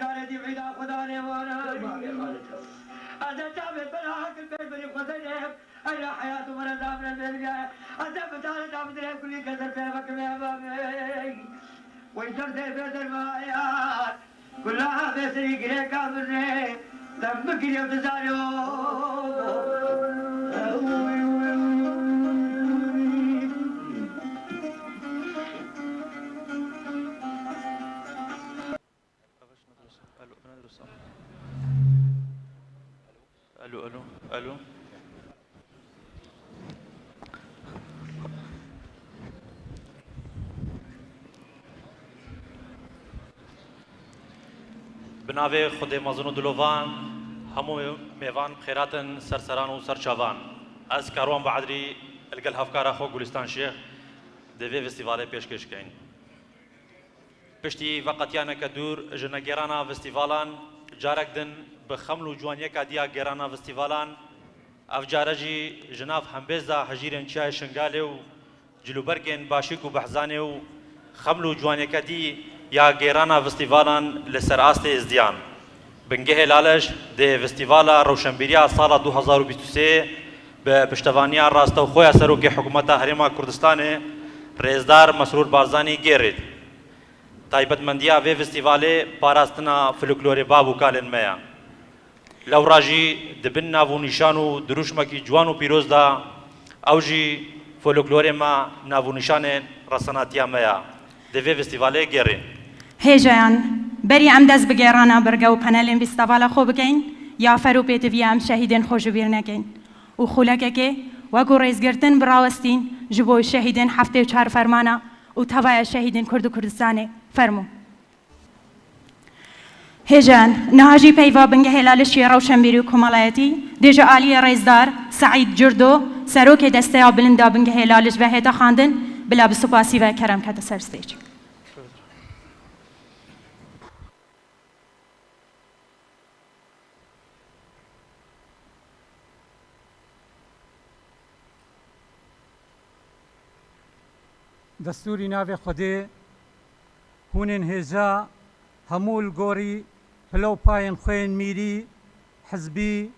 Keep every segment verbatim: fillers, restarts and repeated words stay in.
Şaredî îda Xudanê wana. Ez de çavê bela hakil pêş berî Xwezê ne. Eyra heyat û mera zafre zevriya. Ez de bitare da bidire kulî keser pê vekime babê. Wey ser ser be dermaya. Kula be seri gireka birne. Dem bikiriyo dizaro. Alo, alo, alo. Bi navê Xwedê mezin û dilovan, hemû mêvan bi xêr hatin ser seran û ser çavan. Ez Karwan Baedrî li gel hevkara xwe Gulistan Şêx dê vê festîvalê pêşkêş keyn. Piştî veqetiyaneke dûr ji negêrana festîvalan, carek din bi xeml û ciwaniyeka dî ya gêrana festîvalan, ev care jî ji nav hembêza hejîrên Çiyayê Şingalê û cilûbergên Başîk û Behzanê û xeml û ciwaniyeke dî ya gêrana festîvalan li ser astê êzdiyan. Bingehê Laliş dê festîvala rewşenbîriya sala du hezar û bîst û sê bi piştevaniya rastewxo ya Serokê Hikûmeta Herêma Kurdistanê, Rêzdar Mesrûr Barzanî gêrît. Taybetmendiya vê festîvalê parastina folklorê bav û kalên me ye. Lewra jî di bin nav û nîşan û dirûşmekî ciwan û pîroz de ew jî folklorê me, nav û nîşanên resenatiya me ye. Dê vê festîvalê gêrîn. Hêjayan, berî em dest bi gêrana birge û panelên festîvala xwe bikeyn, ya fer û pêtivî em şehîdên xwe ji bîr nekeyn. Û xulekekê, wekû rêzgirtin bi rawestîn ji bo şehîdên heftê û çar Fermana û tevaya şehîdên Kurd û Kurdistanê. Fermû. Hêjan, niha jî peyva Bingehê Laliş yê Rewşenbîrî û Komelayetî dê ji aliyê Rêzdar Seîd Cirdo, Serokê Desteya Bilind a Bingehê Laliş ve hête xwendin, bila bi spasî ve kerem kete ser stêj. Destûrî navê Xwedê, hûnên hêja, hemû li gorî pile û payên xwe yên mîrî, hizbî,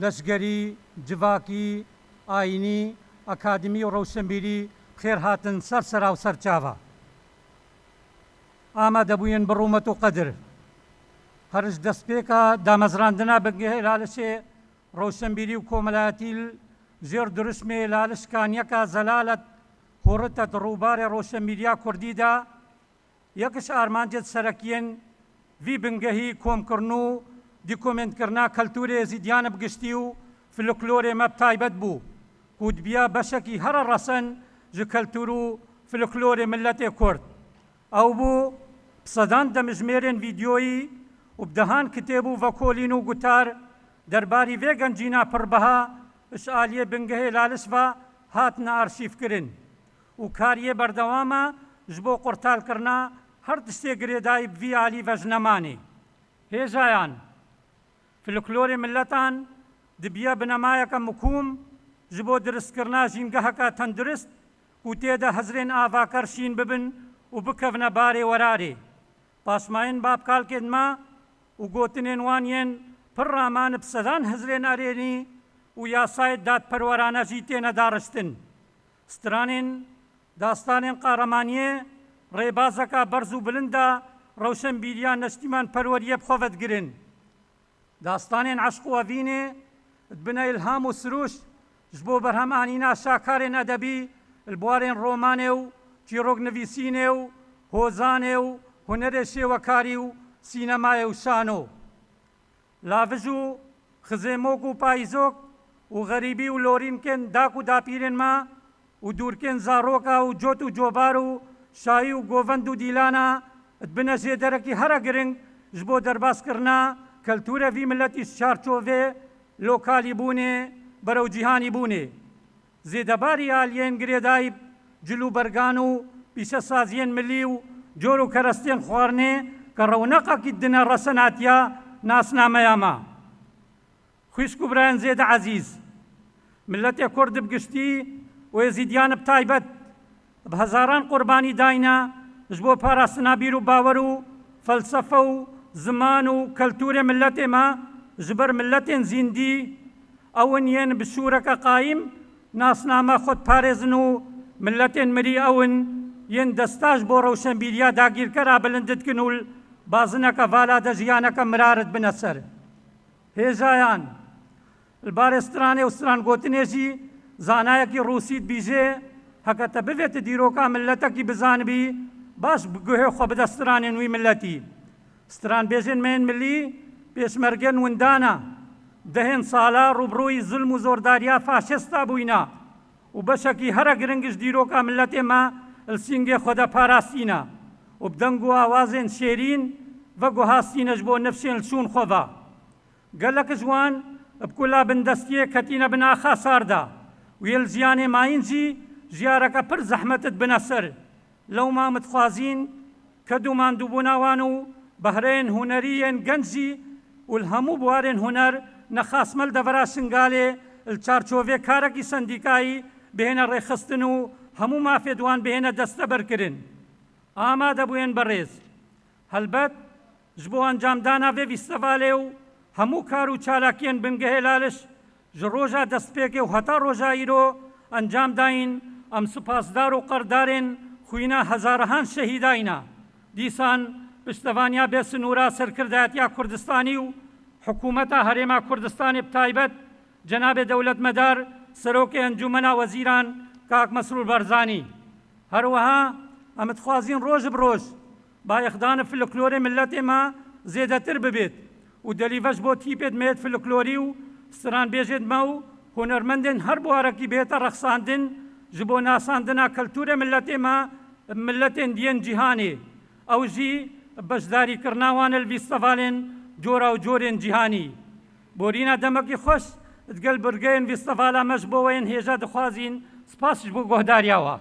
leşgerî, civakî, ayînî, akademî û rewşenbîrî xêr hatin ser sera û ser çava. Amadebûyên bi rûmet û qedir. Her ji destpêka damezrandina Bingehê Lalişê rewşenbîrî û komelayetî li jêr dirûşmê Laliş kaniyeka zelalet hûritet rûbarê rewşenbîriya kurdî de, yek ji armancên serekiyên vî bingehî komkirin û dîkomentkirina keltûrê Êzîdiyan bi giştî û folklorê me bi taybet bû, ku dibiya beşekî here resen ji keltûr û folklorê miletê Kurd. Ew bû bi sedan demjimêrên vîdyoyî û bi dehan kitêb û vekolîn û gutar derbarî vê gencîna pirbiha ji aliyê Bingehê Laliş ve hatine arşîvkirin û kariyê berdewam e ji bo qurtalkirina her tiştê girêdayî bi vî alî ve ji nemanê. Hêjayan, folklorê miletan dibiya binemayeke mikûm ji bo diristkirina jîngeheke tendurist ku tê de hizrên avaker şîn bibin û bikevine barê werarê. Paşmayên babkalkên me û gotinên wan yên pir raman bi sedan hizrên erênî û yasayê dadperwerane jî têne dariştin. Stranên dastanên qaremaniyê rêbazeka berz û bilind a rewşenbîriya neştîmanperweriyê bi xwe vedigirin. Dastanên eşq û evînê dibine îlham û sirûşt ji bo berhemanîna şakarên edebî li buwarên romanê û çîroknivîsînê û hozanê û hunerê şêwekarî û sînemayê û şano. Lavij û xizêmok û payîzok û xerîbî û lorînkên dak û dapîrên me û dûrkên zaroka û cot û cobar û şayî û govend û dîlana dibine jêderekî here giring ji bo derbaskirina keltûrê vî miletî ji çarçovê lokalîbûnê berew cîhanîbûnê. Zêdebarî aliyên girêdayî bi cil û bergan û pîşesaziyên milî û cor û kerestên xwarinê ke rewneqekî didine resenatiya nasnameya me. Xwişk û birayên zêde ezîz, miletê Kurd bi giştî û Êzîdiyan bi taybet bi hezaran qurbanî dayne ji bo parastina bîr û bawer û felsefe û Ziman û keltûrê milletê me ji ber milletên zîndî ew in yên bi şûreke qayîm nasname xwe diparêzin û milletên mirî ew in yên desta ji bo rewşenbîriya dagîrkera bilind dikin û li bazineke vala de jiyaneke mirar dibine ser. Hêjayan, li barê stranê û strangotinê jî zanayekî rûsî dibîjê, heke te bivê tu dîroka miletekî bizanibî, baş bi guhê xwe bide stranên wî miletî. Stranbêjên me yên milî pêşmergên windana, dehên sala rûbirûyî zulm û zordariya faşista bûyne û beşekî here giring ji dîroka miletê me li sîngê xwe de parastîne û bi deng û awazên şêrîn veguhastîne ji bo nifşên li şûn xwe ve. Gelek ji wan bi kula bindestiyê ketîne bin axa sar de û yê li jiyanê mayîn jî jiyareke pir zehmet dibine ser. Lewma em dixwazîn ked û mandûbûna wan û behreyên hunerî yên genc jî û li hemû biwarên huner nexasme li devera Şingalê li çarçovê karekî sendîkayî bihêne rêxistin û hemû mafê di wan bihêne desteberkirin. Amadebûyên berêz, helbet ji bo encamdana vê fîstevalê û hemû kar û çalakiyên bingehê Laliş ji roja destpêkê û heta roja îro encam dayîn, em sipasdar û qerdarên xwîna hezarahan şehîdayî ne. Dîsan piştevaniya bêsinûra serkirdayetiya Kurdistanî û hikûmeta Herêma Kurdistanê bi taybet Cenabê Dewletmedar Serokê Encûmena Wezîran Kak Mesrûr Barzanî. Her wiha em dixwazîn roj bi roj bayexdana folklorê miletê me zêdetir bibêt û delîve ji bo tîpêd me yêd folklorî û stranbêjêd me û hunermendên her biwarekî bihête rexsandin ji bo nasandina keltûrê miletê me bi miletên diyên cîhanê. Ew jî beşdarîkirina wan li fîstevalên cora û corên cîhanî. Borîna demekî xweş digel birgeyên fîstevala me ji bo we yên hêja dixwazîn. Spas ji bo guhdariya we.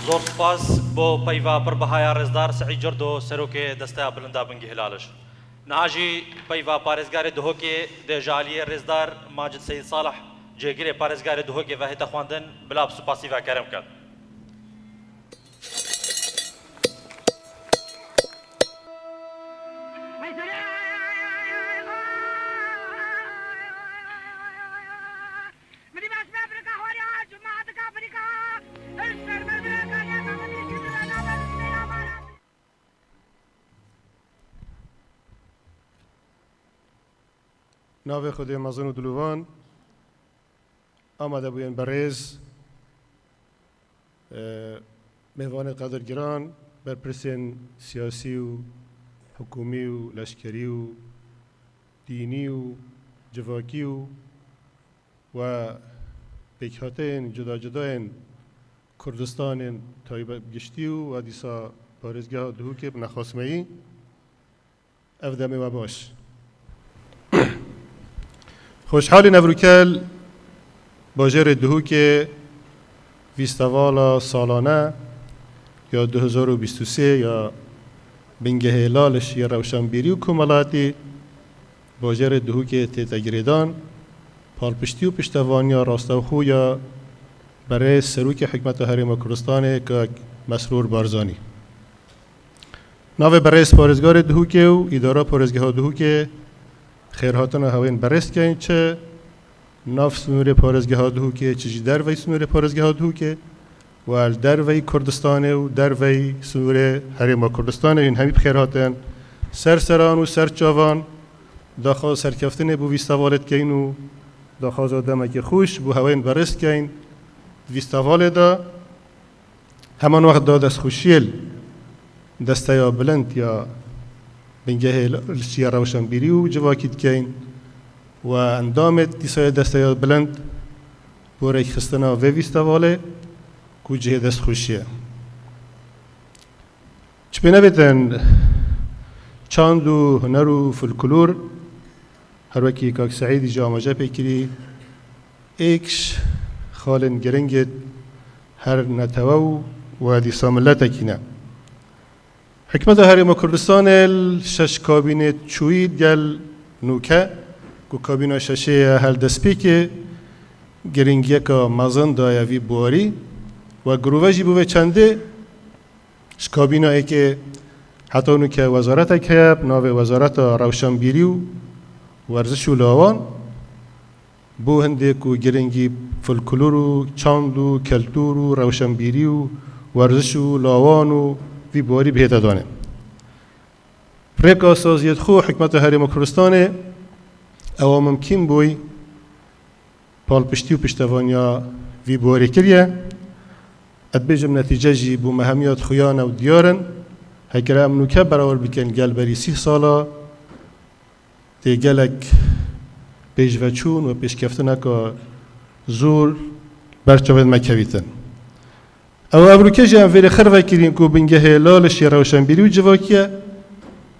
Zor spas bo peyva pir bihaya rêzdar Seîd Cirdo, serokê Desteya Bilind a Bingehê Laliş. Niha jî peyva parêzgarê Duhokê dê ji aliyê rêzdar Macid Seyîd Salih, cêgirê parêzgarê Duhokê ve hête xwendin, bila bi supasî ve kerem ket. Navê Xwedê mezin û dilovan. Amadebûyên berêz, e, mêvanê qedirgiran, berpirsên siyasî û hikûmî û leşkerî û dînî û civakî û we pêkhateyên cuda cuda yên Kurdistanên taybet giştî û we dîsa parêzgeha Duhokê bi nexasmeyî. Ev demê we baş. Xweşhalî Nevrûkel bajêrê Duhokê fîstevala salane ya du hezar û bîst û sê ya Bingehê Laliş yê Rewşenbîrî û Komelatî bajêrê Duhokê tête girêdan, palpiştî û piştevaniya rastewxo ya berê Serokê Hikûmeta Herêma Kurdistanê Kak Mesrûr Barzanî. Navê berêz parêzgarê Duhokê û îdara parêzgeha Duhokê xêrhatina hewên berêz dikeyn, çi nav sînorê parêzgeha Duhokê, çi jî dervey sînorê parêzgeha Duhokê û li dervey Kurdistanê û dervey sînorê Herêma Kurdistanê hîn hemî bi xêr hatin. Ser seran û ser çavan daxwaz serkeftinê bo vî stevalê dikeyn û daxwaza demekî xweş bo hewên berêz dikeyn di vî stevalê de. Heman wext da destxweşiyê li Desteya Bilind ya Bingehê Liştiya Rewşenbîrî û Civakî dikeyn û endamê dîsa yê Desteya Bilind bo rêkxistina vê fîstevalê ku cihê destxweşiyê. Çi pê nebêtin çand û huner û folklor, her wekî Kak Seîdî jî amaje pê kirî, êk ji xalên giringê her netewe û we dîsa miletekî ne. Hikûmeta Herêma Kurdistanê li şeş kabînê çûyî gel nûke, ku kabîna şeşê ye hildestpêkê, giringiyeka mezin daye vî biwarî we girove jî bû vê çendê. Ji kabîna êkê heta nûke wezaretek heye, bi navê Wezareta Rewşenbîrî û Werziş û Lawan. Bo hindê ku giringî folklor û çand û keltûr û rewşenbîrî û werziş û lawan û vî biwarî bihête danê. Rêka saziyê xwe Hikûmeta Herêma Kurdistanê ewa mimkîn bûy, palpiştî û piştevaniya vî biwarî kiriye. Ez dibêjim netîce jî bo me hemiya xuya ne û diyar in. Hekere em nûke berawer bikin gel berî sîh sala, tê gelek pêşveçûn û pêşkeftineka zor ber çavên me kevîtin. Ew evroke jî em vêrê xir vekirîn ku bingehê lalişê rewşenbîrî û civakî ye,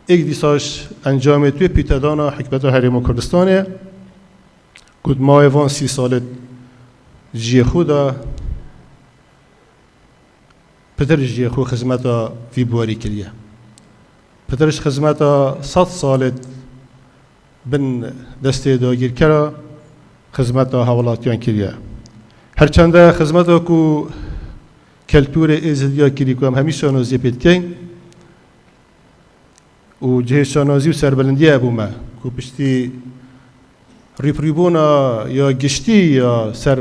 êk dîsa ji encamê tu yê pîtedana Hikûmeta Herêma Kurdistanê ye, ku di mawê van sî salê jiyê xwe de pitir ji jiyê xwe xizmeta vî biwarî kiriye. Pitir ji xizmeta sed salê bin destê dagîrkera xizmeta hawlatiyan kiriye. Her çende xizmeta ku keltûrê Êzidiya kirî ku em hemî şanaziyê pê dikeyn, û cihê şanazî û serbilindiyê hebûme ku piştî rîprîbûna ya giştî ya ser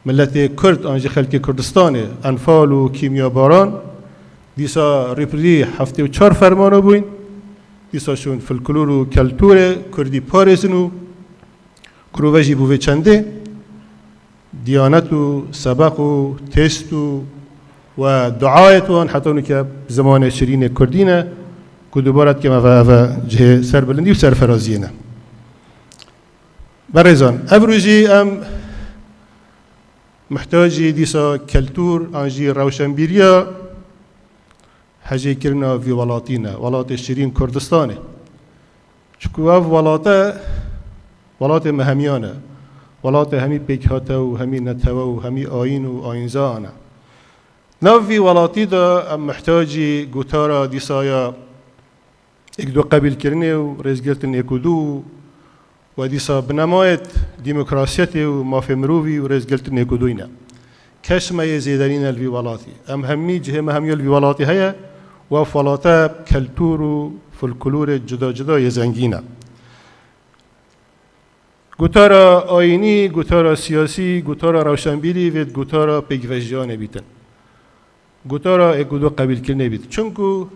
miletê Kurd an jî xelkê Kurdistanê, Enfal û Kîmyabaran, dîsa rîprî heftê û çar fermana bûyn, dîsa şûn folklor û keltûrê Kurdî parêzin û girove jî bû vê çendê. Diyanet û sebeq û têst û we duayê wan heta nûke zimanê şirînê kurdî ne ku dubare dikim ev, ev cihê serbilindî û serferaziyê ne. Berêzan, ev rojî em muhtacî dîsa keltûr an jî rewşenbîriya hejêkirina vî welatî ne, welatê şirîn Kurdistanê. Çiku ev welate, welatê me hemiyan e. Welatê hemî pêkhate û hemî netewe û hemî ayîn û ayînzaan e. Nav vî welatî de em mihtacî gotara dîsa ya êk du qebîlkirinê û rêzgirtin êk û du û we dîsa binemayêt demokrasiyetê û mafê mirovî û rêzgirtin êk û du ne. Keş me yê zêde nîne li vî welatî. Em hemî cihê me hemî li vî welatî heye û ev welate keltûr û folklorê cuda cuda yê zengîn e. Gotara ayînî, gotara siyasî, gotara rewşenbîrî vê gotara pêkvejiyanê bîtin. Gotara êk û du qebîlkirinê bît. Çimku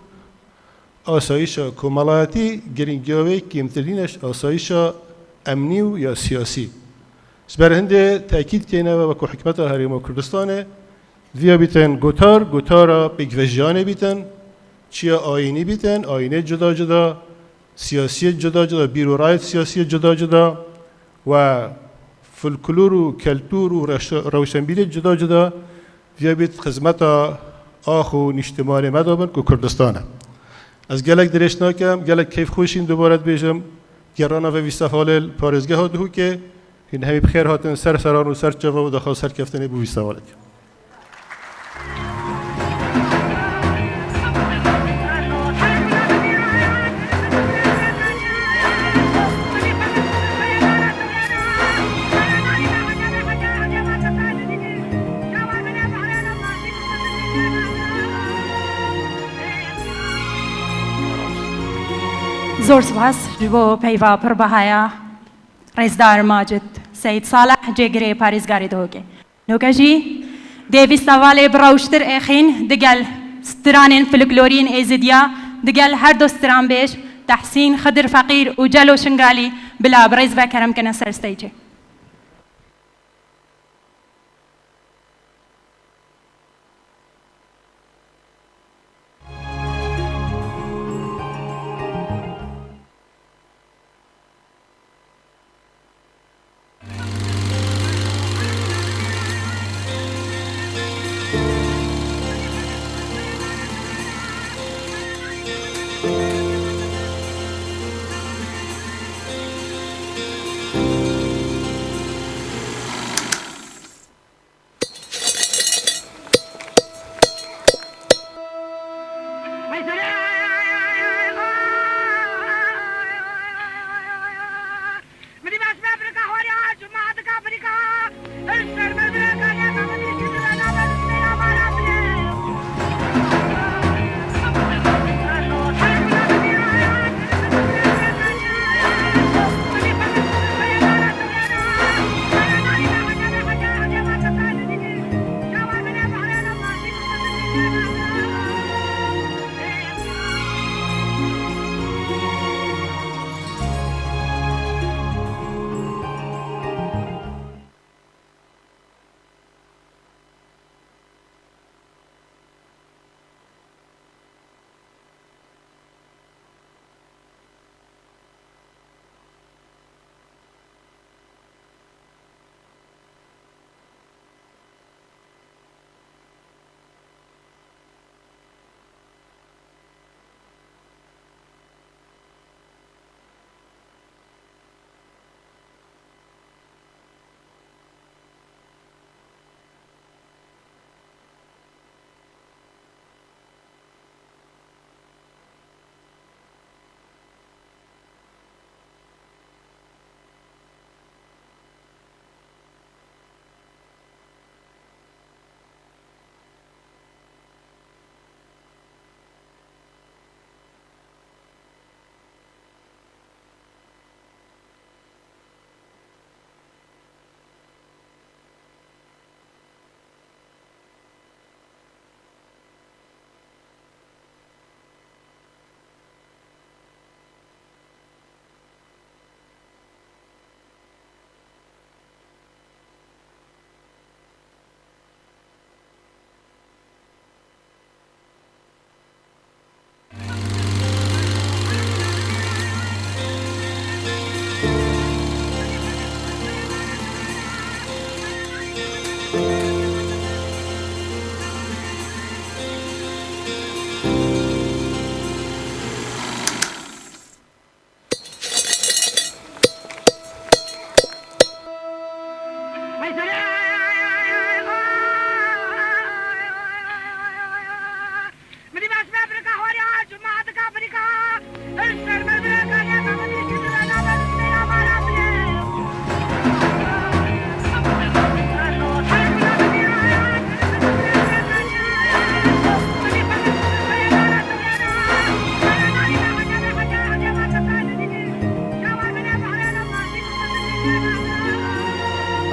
asayîşa komelayetî girîngiya wê kêmtir nîne ji asayîşa emnî û ya siyasî. Ji ber hindê tekîd keyne we wekû Hikûmeta Herêma Kurdistanê, diviya bîtin gotar, gotara pêkvejiyanê bîtin, çiya ayînî bîtin, ayînê cuda cuda, siyasiyê cuda cuda, bîr û rayê siyasiyê cuda cuda we folklor û keltûr û reş-, rewşenbîrê cuda cuda viya bît xizmeta ax û nîştimanê me de bin ku Kurdistan e. Ez gelek dirêj nakim, gelek keyfxweşîm dubare dibêjim, gerana ve vî sevalê li parêzgeha Duhokê, hîn hemî bi xêr hatin ser seran û ser çava û daxwaz serkeftinê bo vî sevalek. Zor spas ji bo peyva pir bahaya rêzdar Macid Seyîd Saleh, cêgirê parêzgarê Duhokê. Noke jî dê vî sevalê bi rewştir êxîn digel stranên folklorî yên Êzidiya, digel her du stranbêj Tehsîn, Xidir Feqîr û Celo Şingalî bila bi rêz ve kerem kine ser stêcê.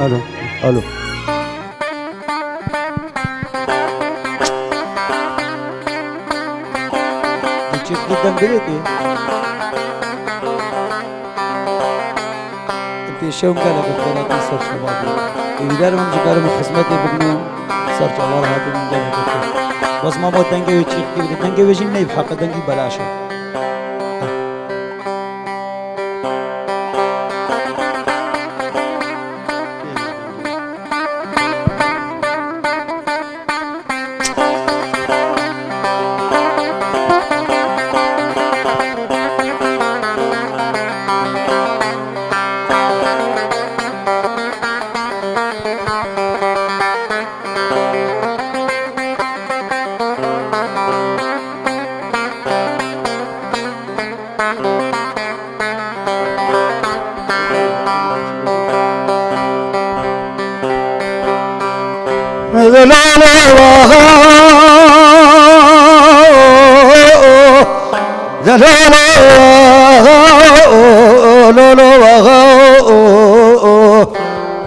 Alo, alo. Çiftlik dengirê tê. Em pêşew gelek bi xêratî ser şema bû. Hêvîdar im ji ber min xizmetê bikin û ser çawa re hatin min gelek bi xêr. Bes mamo dengê wê çiftlikê bide. Dengê wê jî neyb heqe dengî belaş e.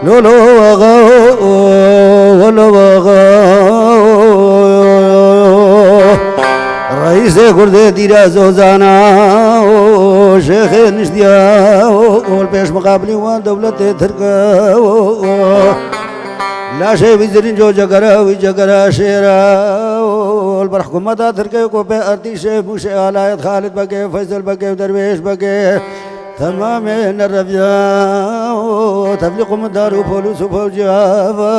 Lolo waxa, lolo waxa. Reîsê Kurdê dîra Zozana û şêxê niştiya û li pêş miqabilî wan dewletê Tirk e. Laşê wî zirinco cegera wî cegera şêra û li ber hikûmeta Tirkê ku pê artîşê, mûşê, alayet Xalid Begê, Feysel Begê û Derwêş Begê. Temamê nereviya û tevlî qumdar û polîs û fewciya ve.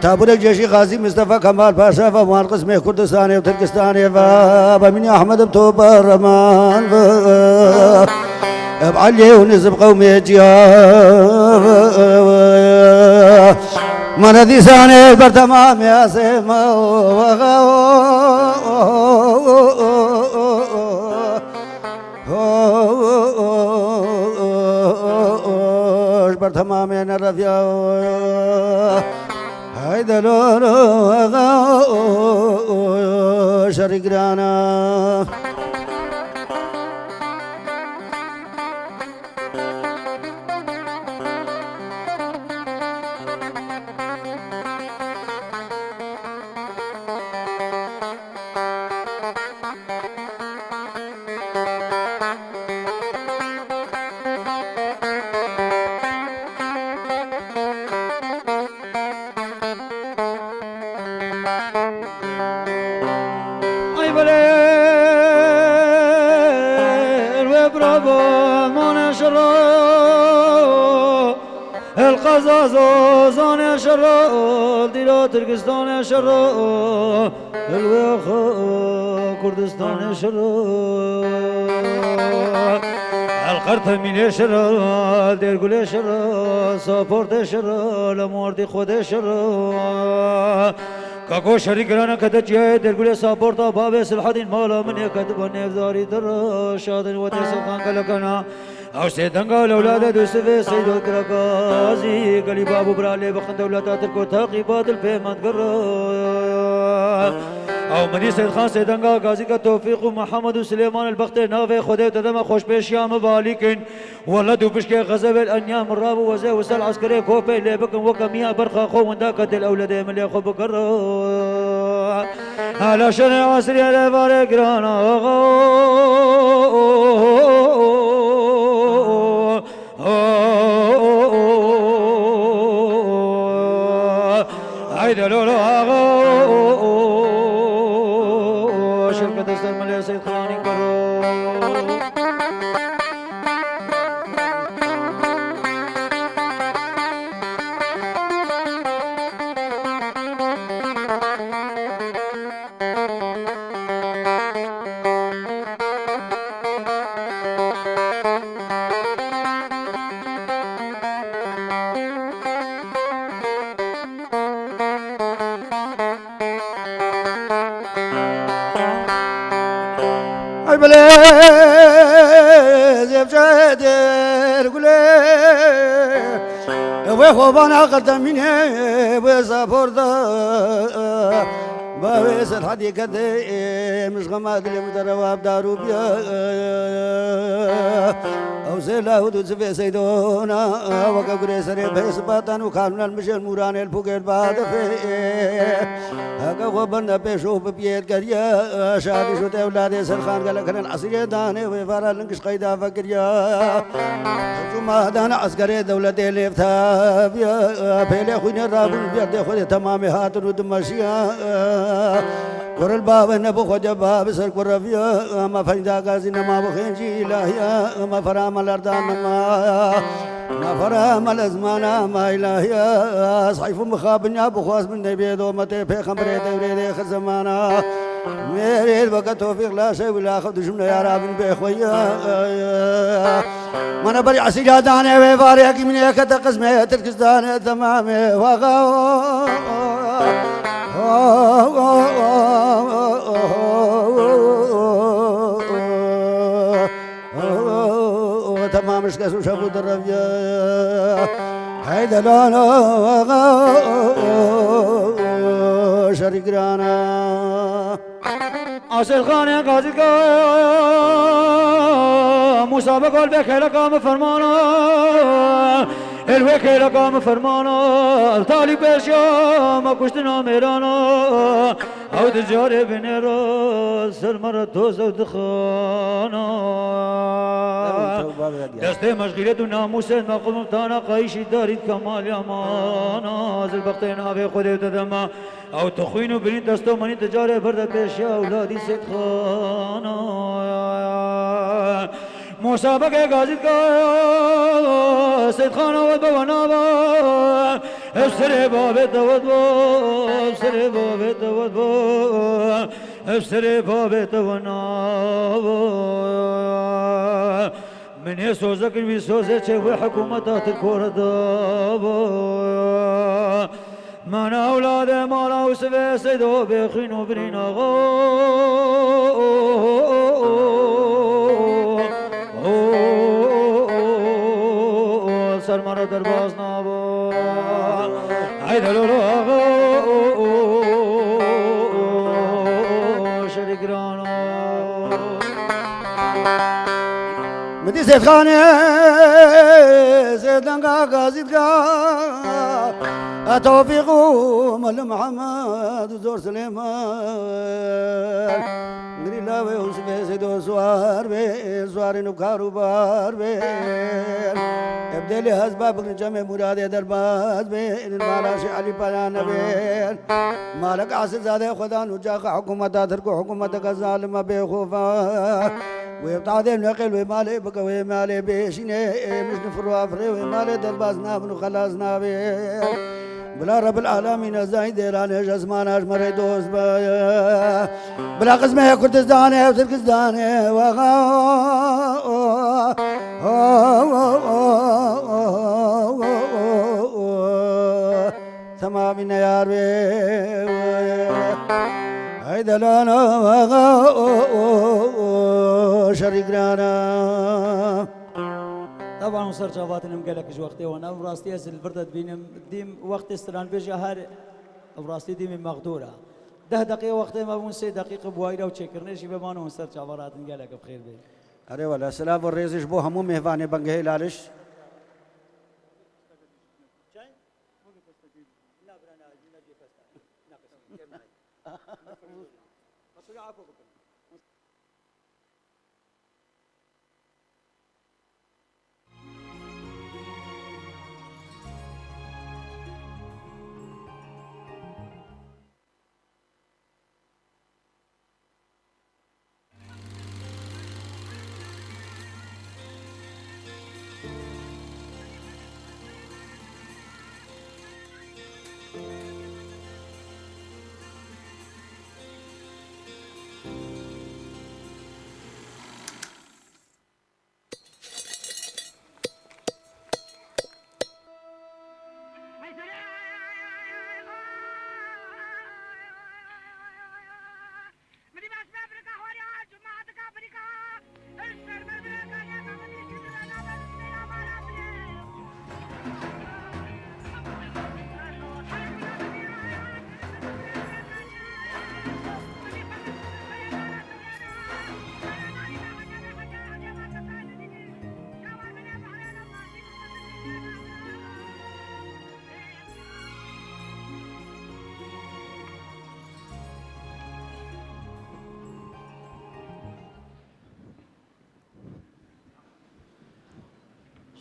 Taburek ceşî Xazî Mistefa Kemal Paşa ve wan qismê Kurdistanê û Tirkistanê ve. Bemînî Ahmed Topa Reman ve. Ev Elî û nizib qewmê ciya ve. Mene dîsanê ber temamê asê me. Ji ber temamê Revya, hayde lolo, şerî girana. Ay belê, el we bravo, mane şero. El Qeza Zozanê şero, dîla Tirkistanê şero, el we xwe Kurdistanê şero. El Qertemîlê şero, Dêrgulê şero, Saportê şero, Lemordî Xwedê şero. Kako şerî girana kete çiyayê Dêrgulê Saporta bavê Silhedîn mala min ê ketiba nêvdarî te re şadin wetê Silxan gelekana. Ew sê denga lewlade Dûsivê Seydo Kirakazî, gelî bab û bira lê bixin dewleta Tirk û teqîbat il pêmend giro. Ew min dî Seydxan sê denga Gazîka Tofîq û Mihemed û Silêman il bextê navê Xwedê te dema xweşpêşiya min valî kin. Wele dû pişkê xezebê il enya min rabû wezê wisel eskerê kopey lê bikin weke miya berxa xwe winda ke dil ewledê min lê xwe bigiro. Hala şerê esrî êvarê giran axa. Hayde lolo axa. Şirketê ser milê Seyd Xanî kiro. Ay belê, zevçe Dêrgulê, wê xwe bana Qertemînê, wê Saporta, bavê Silhedî kete, mizxema dilê min de rewab darû biya. Ew sê lawid û zivê Seydona, weke gurê serê pê sibatan û kanûnel mijêl mûranê li pûkê li badefê. Heke xwe birne pêş û bibiyêt geriya, şadî şût ewladê Serxan gelek kirin esirê danê wê vara lingiş qeyda vekiriya. Cuma dane eskerê dewletê lêvtabiya, pêlê xwînê rabûn viyerdê xwe dê temamê hatin û dimeşiya. Kuril bavê ne bi xwe de babi ser kureviya, me feyda gazî nema bi xêncî îlahiya, me fera me lerdan nema. Nafara me lezmana ma ilahiya, seyfû mixabin ya bixwaz min nebê dometê pêxemberê devrê dê xir zemana. Mêrê weke tofîq laşe wila xew dijmine ya rabin bê xwe ya. Mana berî esîla danê wê varê hekî min ê kete qismê Tirkistanê temamê waxa. Temam şikes û şev û direviye. Hey delal axa, şerî girana. Asêlxanê Gazîka, Mûsa Begol bê kêleka min fermana. Êl wê kêleka min fermana. Talî pêşiya me kuştina mêrana. Ew di carê binêra ser me re toz ew dixana. Ew, ew, ew, ew, ew. Destê me ji xîret û namûsê me qumtana qayîşî darî kemal yamana. Zilbextê navê Xwedê te dema. Ew tu xwîn û birîn desto menî tu carê berde pêşiya ewladî Seytxana. Mûsa Begê Gazî dika Seytxana we be we nava. Ev serê bavê te we dibo, ev serê bavê te we dibo, ev serê bavê te we nava. Min ê sozek in wî sozê çê wê hikûmeta Tirko re dabo. Mana ewladê mala Ûsivê Seydo bê xwîn û birîn axa. Ser me re derbas nabo. Haydi lo lo, şerî girano. Min dî Sêdxanê, Sêdlenga Gazî dika, e Tewfîq û Mele Mihemed û Zor Silêman. Girî lawê Yûsifê Sêdo suwar bê, suwarên û karûbar bê. Ebdelê hezba bikin çemê Mûradê derbaz bê, mala Şêx Elî paya nebê. Malek Asilzadê xwedan û caxa hikûmeta Tirk û hikûmeteke zalime bêxofa. Wê tadê neqil wê malê bike, wê malê bêşîne, ê mijn firwa firê wê malê derbaz nabin û xelas nabê. Bila Rebil Alamîn ez zayî dêranê ji esmana ji me rê dost be. Bila qismê Kurdistanê ev Tirkistanê wexa. Temamî neyar bê. Hey delana wexa, şerî girana. Teban û ser çavatin em gelek ji wextê wan. Ev rastî ez li vir de dibînim. Dîm wextê stranbêja her ev rastî dîmî mexdûr e. Deh deqîqe wextê me bûn, sê deqîqe bi wayîra û çêkirinê jî bê man û hûn ser çava rahatin gelek bi xêr bê. Erê wele, silav û rêzî ji bo hemû mêvanê Bingehê Laliş.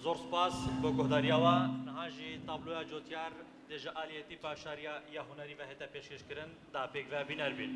Zor spas bo guhdariya we. Niha jî tabloya cotiyar dê ji aliyê tîpa şariya ya hunerî ve hête pêşkêşkirin, da pêk ve bîner bîn.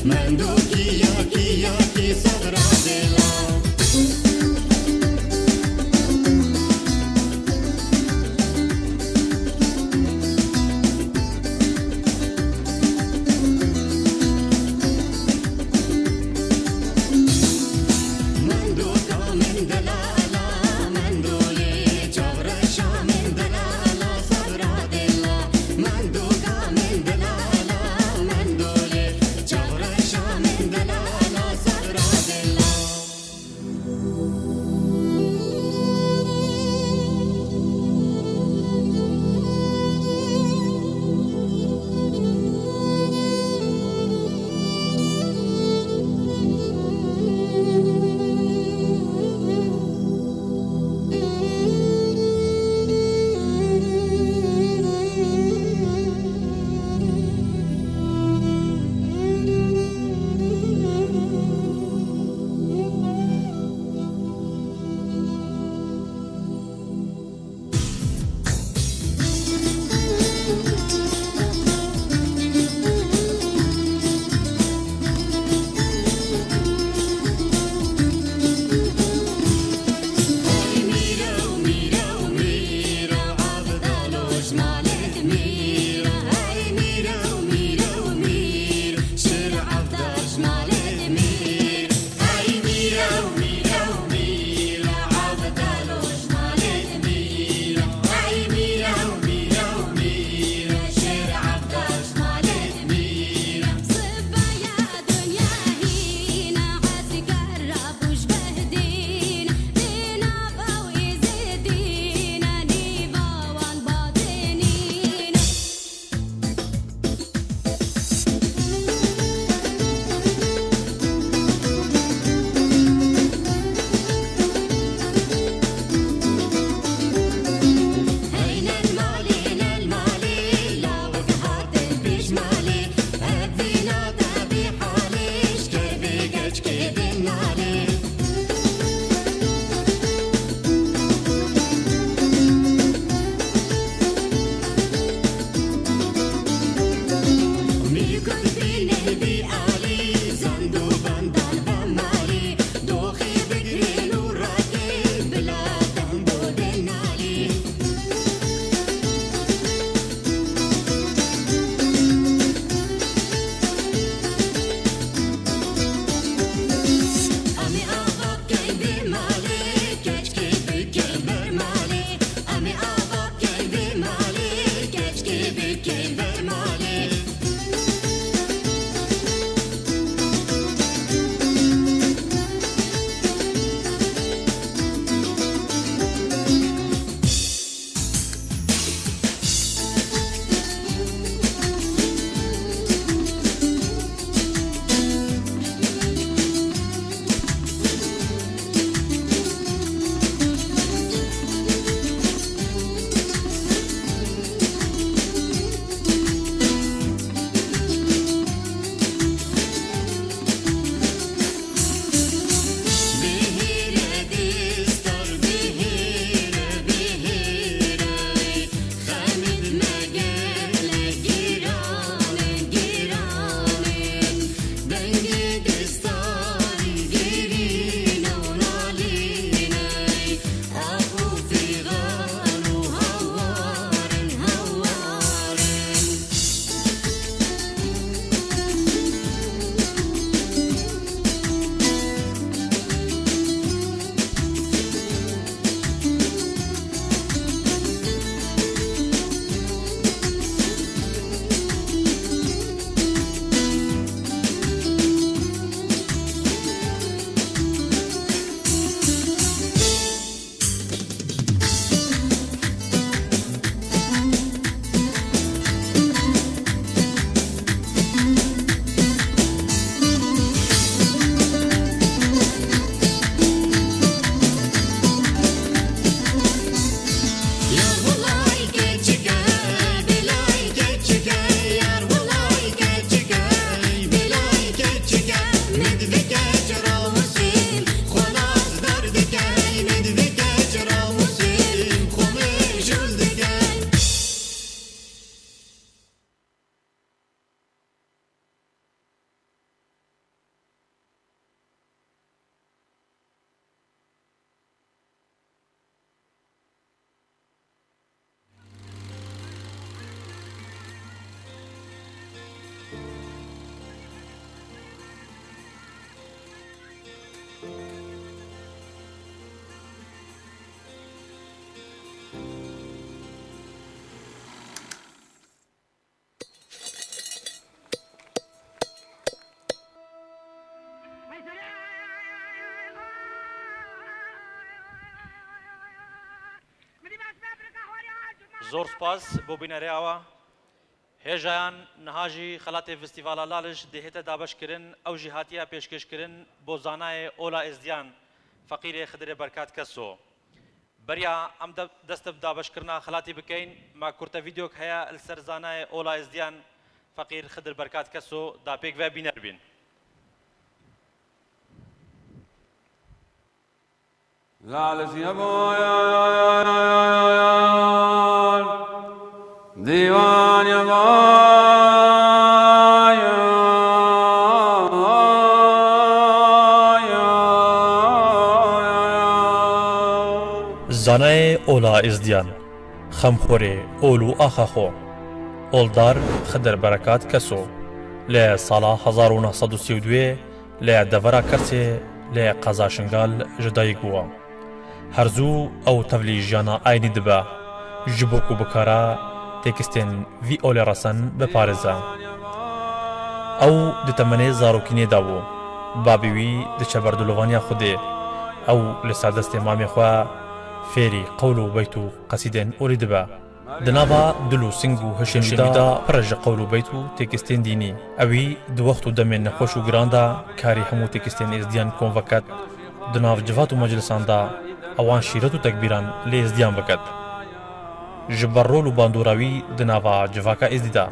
Mendo kiya kiya ki segra dela. Mendo kamên delala, mendo lê çavreşa min delala segra dela. Mendo kamên delala, mendo lê çavreşa Zor spas bo bînerê awa. Hêjayan, niha jî xelatê Festîvala Laliş dê hête dabeşkirin, ew jî hatiye pêşkêşkirin bo zanayê Ola Êzdiyan, feqîrê Xidirê Berkat Keso. Beriya em de-, dest bi dabeşkirina xelatî bikeyn, me kurte vîdeok heye li ser zanayê Ola Êzdiyan, feqîr Xidir Berkat Keso, da pêk ve bîner bîn. Laliş ye boyan, dîwan ye boyan. Zanayê Ola Êzdiyan, xemxorê ol û axa xwe, oldar Xidir Berekat Keso, li sala hezar û neh sed û sî û duyê li devera Kersê li qeza Şingal ji dayik bû. Her zû ew tevlî jiyana eynî dibe, ji bo ku bikare têkistên vî olê resen biparêze. Ew di temenê zarokînê de bû. Babê wî diçe ber dilovaniya Xwedê. Ew li ser destê mamê xwe fêrî qewl û beyt û qesîdên olî dibe. Di nava dil û sing û hişên wî de pir e ji qewl û beyt û têkistên dînî. Ewî di wext û demên nexweş û giran de karî hemû têkistên êzdiyan kom veket, di nav civat û meclisan de ewan şîret û tekbîran li êzdiyan veket. Ji ber rol û bandora wî di nava civaka êzdî de,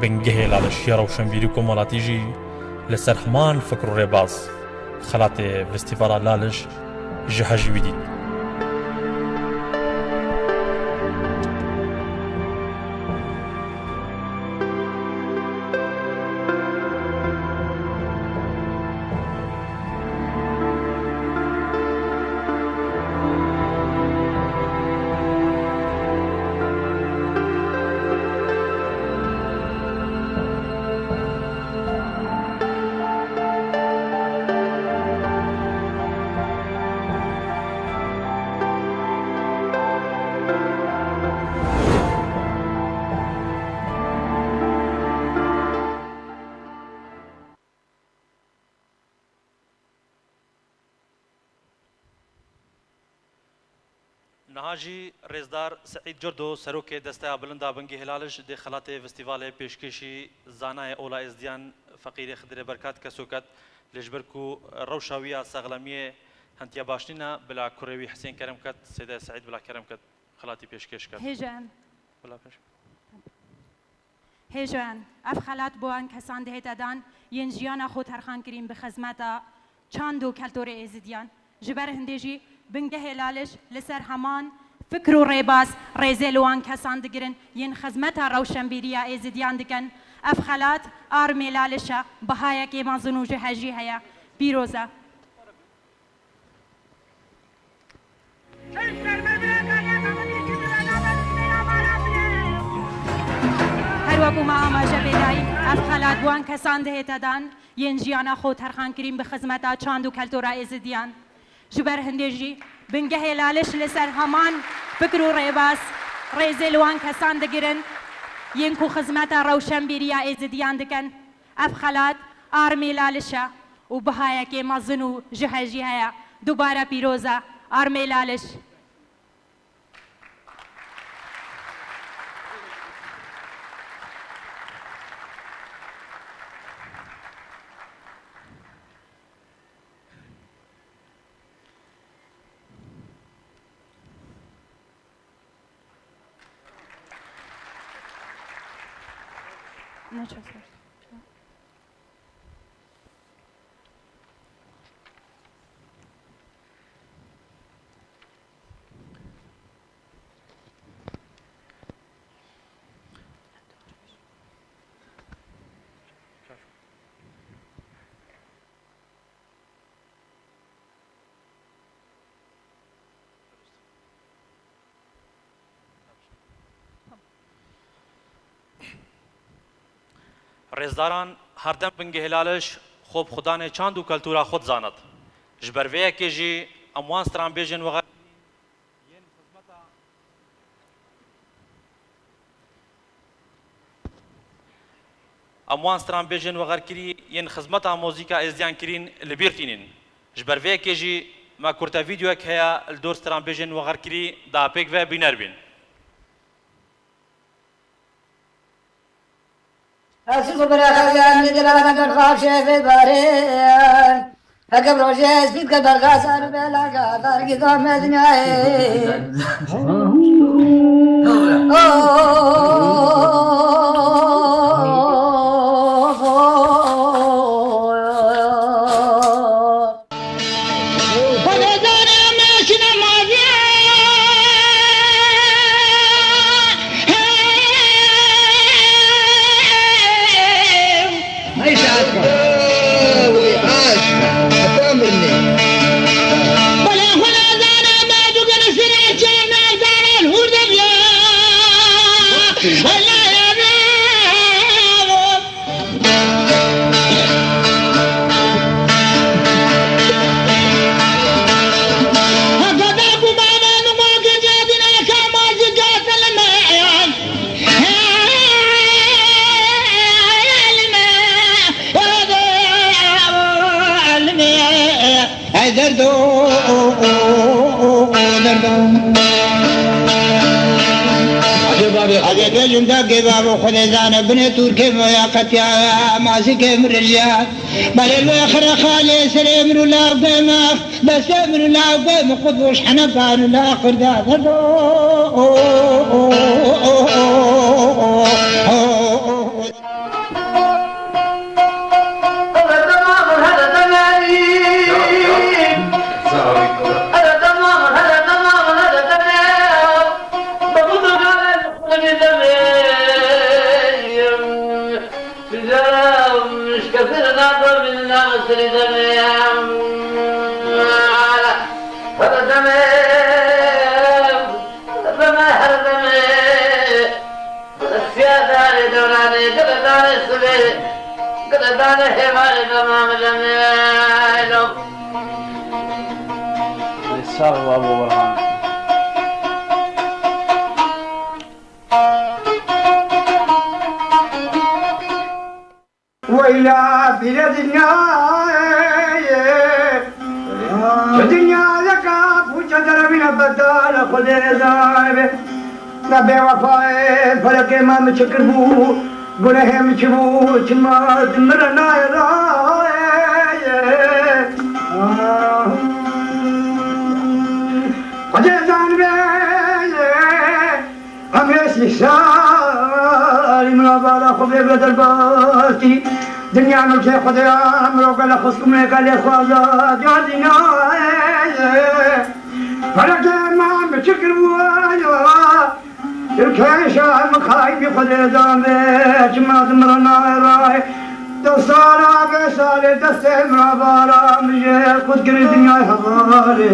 bingehê Laliş ya rewşenbîrî û komelatî jî li ser heman fikr û rêbaz, xelatê Festîvala Laliş ji hejî wî dît. Niha jî rêzdar Seîd Curdo, serokê Desteya Bilind a Bingehê Laliş, dê xelatê festîvalê pêşkêşî zanayê Ola Êzdiyan, feqîrê Xidirê Berkat Keso ket, lê ji ber ku rewşa wî ya sexlemiyê hentiya baş nîne, bila kurê wî Hisên kerem ket, Seyde Seîd bila kerem ket, xelatî pêşkêş ket. Hêja em. Bila pêş. Hêja em, ev xelat bo wan kesan dihête dan, yên jiyana xwe terxan kirîn bi xizmeta çand û keltorê Êzidiyan. Ji ber hindê jî bingehê Laliş li ser heman fikr û rêbaz rêzê li wan kesan digirin, yên xizmeta rewşenbîriya Êzidiyan dikin. Ev xelat armê Laliş e, bihayekê mezin û ji hejî heye. Pîroz e. Her wekû me amaje pê dayî, ev xelat bi wan kesan dihête dan, yên jiyana xwe terxan kirîn bi xizmeta çand û keltora Êzidiyan. Ji ber hindê jî bingehê Laliş li ser heman fikr û rêbaz rêzê li wan kesan digirin, yên ku xizmeta rewşenbîriya Êzidiyan dikin. Ev xelat armê Laliş e û bihayekê mezin û ji hejî heye. Dubare pîroz e armê Laliş. Rêzdaran, herdem bingehê Laliş xwe bi xudanê çand û keltura xwe dizanit. Ji ber vê yekê jî em wan stranbêjên wexer yên xizmeta, em wan stranbêjên wexerkirî yên xizmeta muzîka êzdiyan kirîn li bîr tînin. Ji ber vê yekê jî me kurte vîdeoyek heye li dor stranbêjên wexerkirî da pêk ve bîner bîn. Ez ji xwe bira xewiyan, li dila me derxaf şevê barê. Heke bi rojê ez pît ke belga sar û belaka dargî dame dinyayê. Ey derdo, derdo. Hadi bêjim dagê babo, Xwedê zane binê Tirkê me ya qetiya, mazîkê min rijiya. Belê wê xire xalê serê min û lawgê me, destê min û lawgê min qut boş hene ban û la qirda derdo. Siya darê dewranê, gile darê sibê, gile darê hêvarê dema min demê, elo. Lê sax babo Burhan. Weyla pîre dinyayê, çi dinyayeka pûçe derevîne bedale Xwedê zanibe. Me bêwefayê felekê me min çi kiribû, gunehê min çi bû, çima tu min re nayê rayê. Xwedê zanibe. Emrê sî salî min a bala xwe bê bide derbasî. Dinya milkê Xwedê ya, mirov gele xweskumê gelê xwe azad ya dîna. Felekê me min çi kiribû ya? Tirkên şah min xayînî Xwedê dan bê, çima di min re nayê rayê. Deh sala vê salê destê min a bala min jê qut kirî dinyayê hevalê.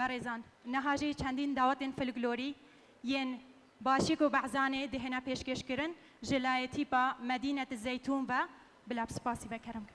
Rêzan, niha jî çendîn dawetên folklorî yên Başîk û Behzanê dihêne pêşkêşkirin ji layê tîpa Medînet Zeytûn ve. Bila bi spasî ve kerem.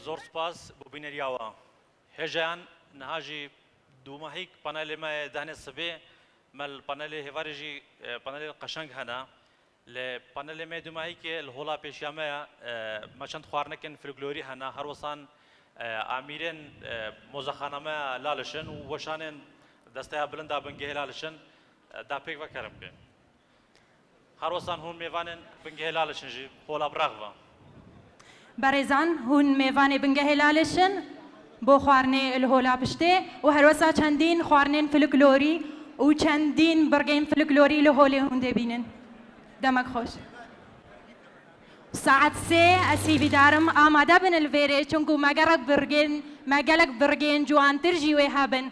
Zor spas bo bîneriya we. Hêjayan, niha jî dûmahîk panelê me yê dehnê sibê, me li panelê hêvarê jî, e, panelê qeşeng hene. Li panelê me dûmahîkê li hola pêşiya me ye, e, me çend xwarinekên folklorî hene, her wesan, e, amîrên, e, mozexana me ya Lalişin û weşanên Desteya Bilind a Bingehê Lalişin, e, da pêk ve kerem ke. Her wesan hûn mêvanên Bingehê Lalişin jî hola birax ve. Berêzan, hûn mêvanê Bingehê Lalişin bo xwarinê li hola piştê û herwesa çendîn xwarinên folklorî û çendîn birgên folklorî li holê hûn dê bînin. Demek xweş. Saet sê ez hîvîdar im amade bin li vêrê, çunku me gelek birgên, me gelek birgên ciwantir jî wê hebin.